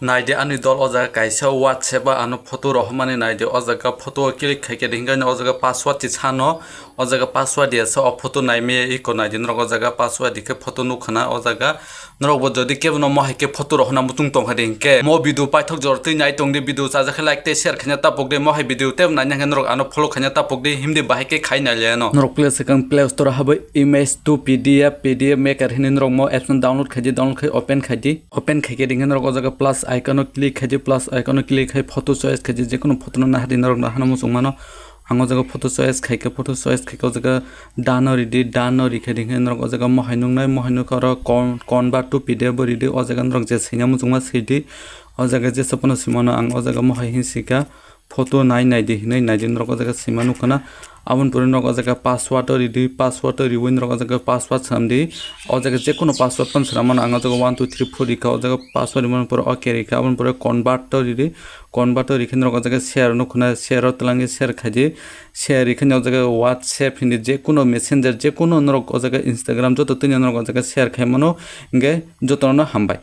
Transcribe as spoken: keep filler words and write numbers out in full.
Naidi ani dol, o jaga kaisa WhatsApp o ano photo rohormani naidi, o jaga photo o click khaikhe de hinkhe o jaga password se sano, o jaga password ya sa o photo naimaya iko naidi norok o jaga password dikhe photo nukhana o jaga. Norok bo jodi kebono mohai khe photo rohorna muchung tongkha de hinkhe mo video paithok jor twi nai tongdi, video chajakhe like tei share khaina tapokdi, mohai video tebo naina hinkhe norok ano follow khaina tapokdi, himdi bahai khe khai naileno. Norok play swkang Play Store o habai image to P D F, P D F maker hinwi norok mo apps no download khaidi, download khai open khaidi. Open khaikhe dingkhe norok o jaga plus icon o click khaidi, plus icon o click khai photo choice khaidi, jekono photo no nahadi norok nahana muchung mano. Ang o jaga photo choice khaikhe, photo choice khaikhe o jaga done o ridi, done o rikhe dingkhe norok o jaga mohai nuknai, mohai nukha oro con-, convert to P D F bo ridi, o jaga norok je swina muchungma swidi. O jaga jesa phano swimano ang o jaga mohai hinwi swikha. Photo nai naidi hinwi naidi norok o jaga swima nukhana. Aboni pore norok o jaga password o ridi, password o riwi norok o jaga password swnamdi. O jaga jekono password phano swnam mano, ang o jaga one two three four rikha, o jaga password rimani pore okay rikha, aboni pore convert o ridi, convert o rikhe norok o jaga share nukhana, share o twlangwi share khaidi, share rikhe o jaga WhatsApp hindi jekono messenger jekono norok o jaga Instagram joto twino norok o jaga share khai mano, hinkhe jotono hambai.